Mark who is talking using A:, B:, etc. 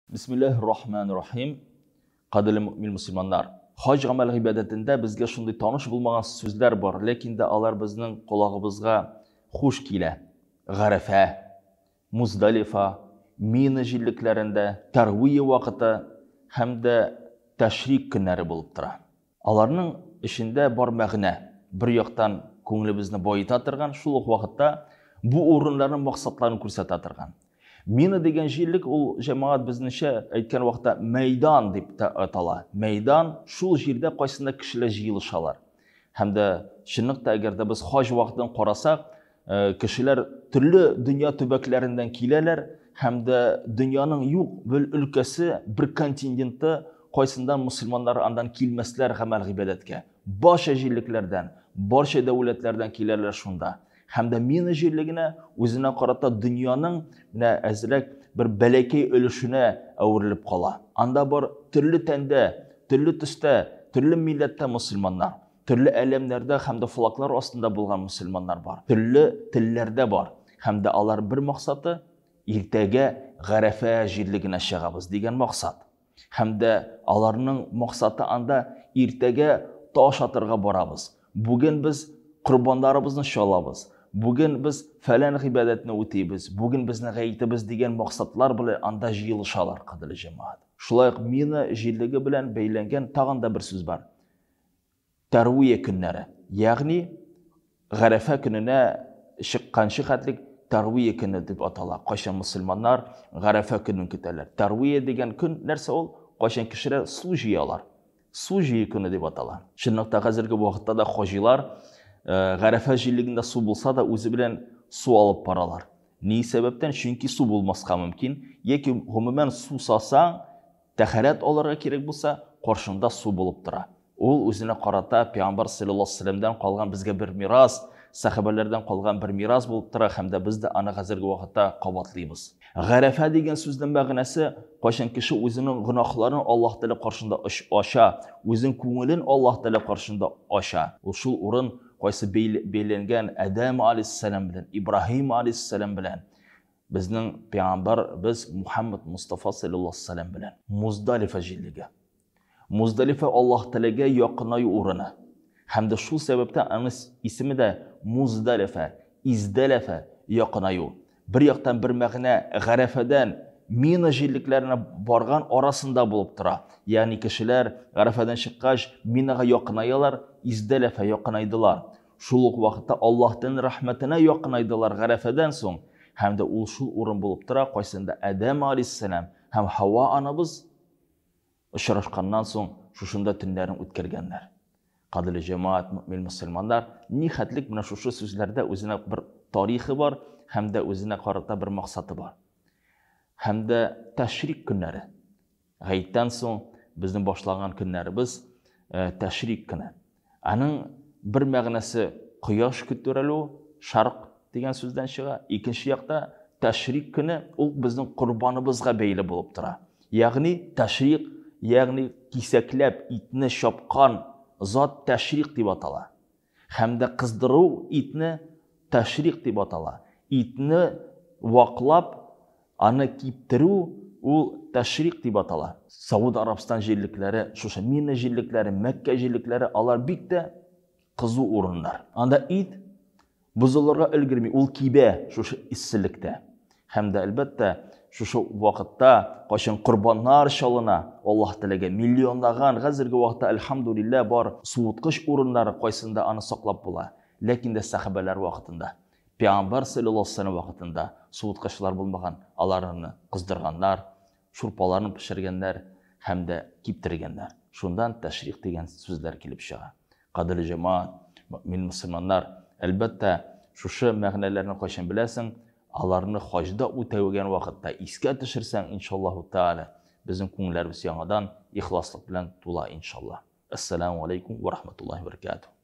A: Бисмиллаһир рахманир рахим. Кадерле мөэмин мөселманнар! Хаҗ гамәл гыйбадәтендә безгә шундый таныш булмаган сүзләр бар, ләкин дә алар безнең колагыбызга хуш килә. Гарәфә, Муздалифа, Мина җирлекләрендә Тәрвия вакыты һәм дә Тәшрик көннәре булып тора. Аларның эчендә бар мәгънә, бер яктан күңелебезне баета торган, шул ук вакытта бу урыннарның максатларын күрсәтә торган. Мина дигән җирлек ул җәмәгать безнеңчә әйткән вакытта мәйдан дип тә атала. Мәйдан шул җирдә кайсында кешеләр җыелышалар. Һәм дә чынлыкта әгәр дә без хаҗ вакытын карасак, э, кешеләр төрле дөнья төбәкләреннән киләләр һәм дә дөньяның юк бер өлкәсе, бер континенты кайсында мөселманнар андан килмәсләр гамәл гыйбадәткә. Барча җирлекләрдән, барча дәүләтләрдән киләләр шунда. Һәм дә Мина җирлегенә үзенә карата дөньяның менә әзрәк бер бәләкәй өлешенә әверелеп кала. Анда бар төрле тәндә, төрле төстә, төрле милләттә мөселманнар, төрле әләмнәрдә һәм дә флаглар астында булган мөселманнар бар, төрле телләрдә бар. Һәм дә алар бер максаты, иртәгә Гарәфә җирлегенә чыгабыз дигән максат. Һәм дә аларның максаты анда иртәгә таш атырга барабыз. Бүген без корбаннарыбызны чалабыз. Бүген без фәлән гыйбадәтне үтибез. Бүген безнең гаетебез дигән максатлар белән анда җыелышалар, кадерле җәмәгать. Шулай ук Мина җирлеге белән бәйләнгән тагын да бер сүз бар. Тәрвия көннәре, ягъни Гарәфә көненә чыкканчы хәтлек Тәрвия көне дип атала. Кайчан мөселманнар Гарәфә көнен көтәләр. Тәрвия дигән көн нәрсә ул? Кайчан кешеләр су җыялар. Су җыю көне дип атала. Чынлыкта хәзерге вакытта да хаҗилар э, Гарәфә җирлегендә су булса да үзе белән су алып баралар. Ни сәбәптән? Чөнки су булмаска мөмкин, яки гомумән су сасаң, Тәһарәт алырга кирәк булса, каршыңда су булып тора. Ул үзенә карата Пәйгамбәр салләллаһу алейһи вә сәлләмдән калган безгә бер мирас, сәхабәләрдән калган бер мирас булып тора һәм дә без дә аны хәзерге вакытта кабатлыйбыз. Гарәфә дигән сүзнең мәгънәсе, кайчан кеше үзенең гөнаһларын Аллаһ Тәгалә каршында ача, үзенең күңелен Аллаһ Тәгалә каршында ача. Ул шул урын, кайсы бәйләнгән Адәм алейһиссәлам белән, Ибраһим алейһиссәлам белән, Безнең пәйгамбәрбез Мухаммад Мустафа саллаллаһу алейһи вәсәлләм белән. Муздалифа җирлеге. Муздалифа Аллаһ Тәгаләгә якынаю урыны. Һәм дә шул сәбәптән аның исеме дә Муздалифа, Издалафа, якынаю. Бер яктан бер мәгънә Гарәфәдән Мина җирлекләренә барган арасында булып тора. Ягъни кешеләр Гарәфәдән чыккач Минага якынаялар, Издалафа якынайдылар. Шул ук вакытта Аллаһтан рәхмәтенә якынайдылар Гарәфәдән соң, һәм дә ул шул урын булып тора, кайсында Адәм алейһиссәлам һәм Һава анабыз очрашканнан соң шушында төннәрен үткәргәннәр. Кадерле җәмәгать, мөэмин мөселманнар, ни хәтлек менә шушы сүзләрдә үзенә бер тарихы бар һәм дә үзенә карата бер максаты бар. Һәм дә тәшрик көннәре. Гаеттән соң безнең башланган көннәребез э, тәшрик көне. Аның бер мәгънәсе кояш күтәрелү, шарк дигән сүздән чыга. Икенче якта тәшрик көне ул безнең корбаныбызга бәйле булып тора. Ягъни тәшрик, ягъни кисәкләп итне чапкан зат тәшрик дип атала. Һәм дә кыздыру итне тәшрик дип атала. Итне ваклап, аны киптерү ул тәшрик дип атала. Сауд Арабстан җирлекләре, шушы Мина җирлекләре, Мәккә җирлекләре, алар бик тә кызу урыннар. Анда ит бозылырга өлгерми, ул кибә шушы эсселектә. Һәм дә, әлбәттә, шушы вакытта, кайчан корбаннар чалына, Аллаһ Тәгаләгә миллионлаган, хәзерге вакытта, әлхәмдүлилләһ, бар суыткыч урыннары, кайсында аны саклап була. Ләкин дә сәхабәләр вакытында, Пәйгамбәр салләллаһу алейһи ва сәлләм вакытында суыткычлар булмаган, алар аны кыздырганнар, шурпаларын пешергәннәр һәм дә киптергәннәр. Шундан тәшрих дигән сүзләр килеп чыга. Кадерле җәмәгать, мөэмин мөселманнар, әлбәттә, шушы мәгънәләрне кайчан беләсең, аларны хаҗда үтәгән вакытта искә төшерсәң, иншаллаһу тәгалә, безнең күңелләребез яңадан ихласлык белән тула, иншаллаһ. Әссәламү алейкум ва рахматуллаһи ва баракатуһ.